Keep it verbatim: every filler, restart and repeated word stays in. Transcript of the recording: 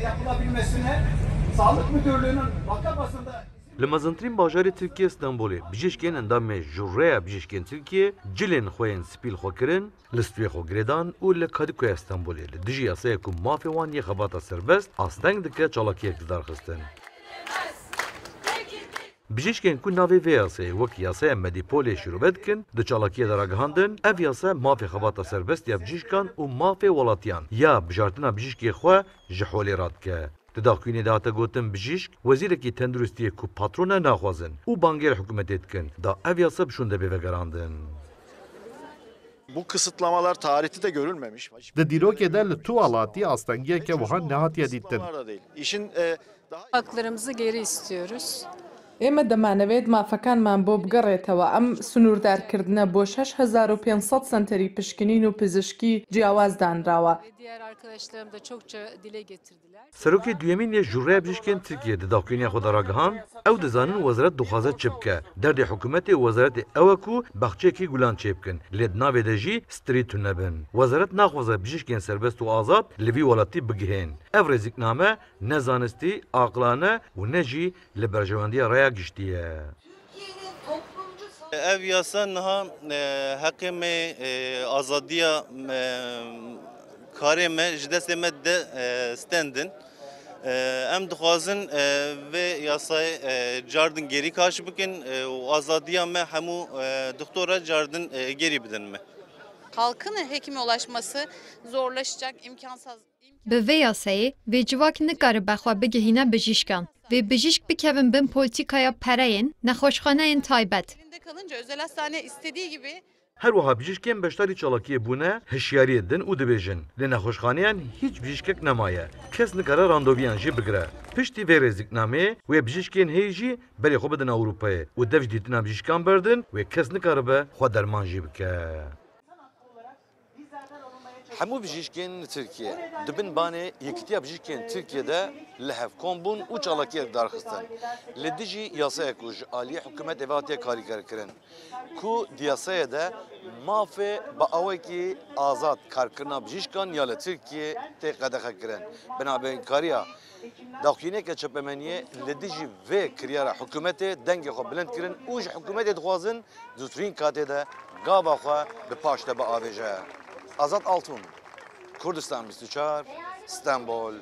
Yapılabilmesine Sağlık Müdürlüğü'nün vaka bazında Li mezintirîn bajarê Tirkiyê Stenbolê bijîşkên endamê Jûreya Bijîşkên Tirkiyê cilên xwe yên spî li xwe kirin, li stûyê xwe girêdan û li Kadıköya Stenbolê li dijî yasaya ku mafê wan yê xebata serbest asteng dike çalakiyek li dar xistin. Bijîşkên ku navê vê yasayê wek yasaya Medîpolê şîrove dikin, di çalakiyê de ragihandin, ev yasa mafê xebata serbest ya bijîşkan û mafê welatiyan ya bijartina bijîşkê xwe ji holê radike. Di daxuyaniyê de hate gotin, bijîşk, wezîrekî tenduristiyê ku patron e naxwazin û bangê li hikûmetê dikin, da ev yasa bi şûnde bê vegerandin. Bu kısıtlamalar tarihte de görülmemiş. Di dîrokê de li tu welatî astengiyeke wiha nehatiye dîtin. Kısıtlamalar da değil. İşin, e, daha Haklarımızı geri istiyoruz. ئێمە دەمانەوێت مافەکانمان بۆ بگەڕێتەوە. ئەم سنووردارکردنە بۆ شەش هەزار و پێنج سەد سەنتەری پشکنین و پزیشکی جیاواز دانراوە. Ve diğer arkadaşlarım da çokça dile getirdiler. Serokê duyemîn yê Jûreya Bijîşkên Tirkiyê di daxuyaniya xwe de ragihand, ew dizanin wezarət dixwaze çi bike. Derdê hikûmetê û wezaretê ew e ku baxçeyekî gulan çêbikin, lê di navê de jî strî tune bin. Wezaret naxwaze bijîşkên serbest û azad li vî welatî bigihên. Ev rêzikname ne zanistî, aqilane û ne jî li berjewendiya raya giştî ye. Ev yasa niha, e, heqê me, e, azadiya, e, karê me ji destê me de, e, stendin. E, em dixwazin, e, vê yasayê, e, cardin gêrî kaş bikin, e, û azadiya me hemû, e, dixtora cardin, e, gêrî bidin me. Halkın hekime ulaşması zorlaşacak, imkansız. Bi vê yasayê, vê civak nikaribe xwe bigihîne bijîşkan. Vê bijîşk bikevin bin polîtîkaya pereyên nexweşxaneyên taybet. Elinde kalınca özel hastane istediği gibi Her wiha bijîşkên beşdarî çalakiyê bûne, hişyariyê din û dibêjin, li nexweşxaneyan hîç bijîşkek nemaye. Kes nikare randeviyan jî bigire. Piştî vê rêziknameyê wê bijîşkên heyî jî berê xwe bidin Ewropayê û dev ji dîtina bijîşkan berdin, wê kes nikaribe xwe derman jî bike. Hemû bijîşkên li Tirkiye di bin banê Yekîtiya Bijîşkên Tirkiye de li hev kom bûn û çalakiyek darxistin. Li dijî yasayek ku ji aliyê hikûmetê ve hatiye karîgerkirin, ku di yasayê de mafê bi awekî azad karkirina bijîşkan ya li Tirkiye tê qedexekirin. Binabênkariya daxuyaniyeke çapemeniyê li dijî vê kiryara hikûmetê dengê xwe bilind kirin û ji hikûmetê dixwazin zûtirîn katê de gava xwe bi paş de biavêje. Azad Altun, Kurdistan bîst û çar, Stenbol.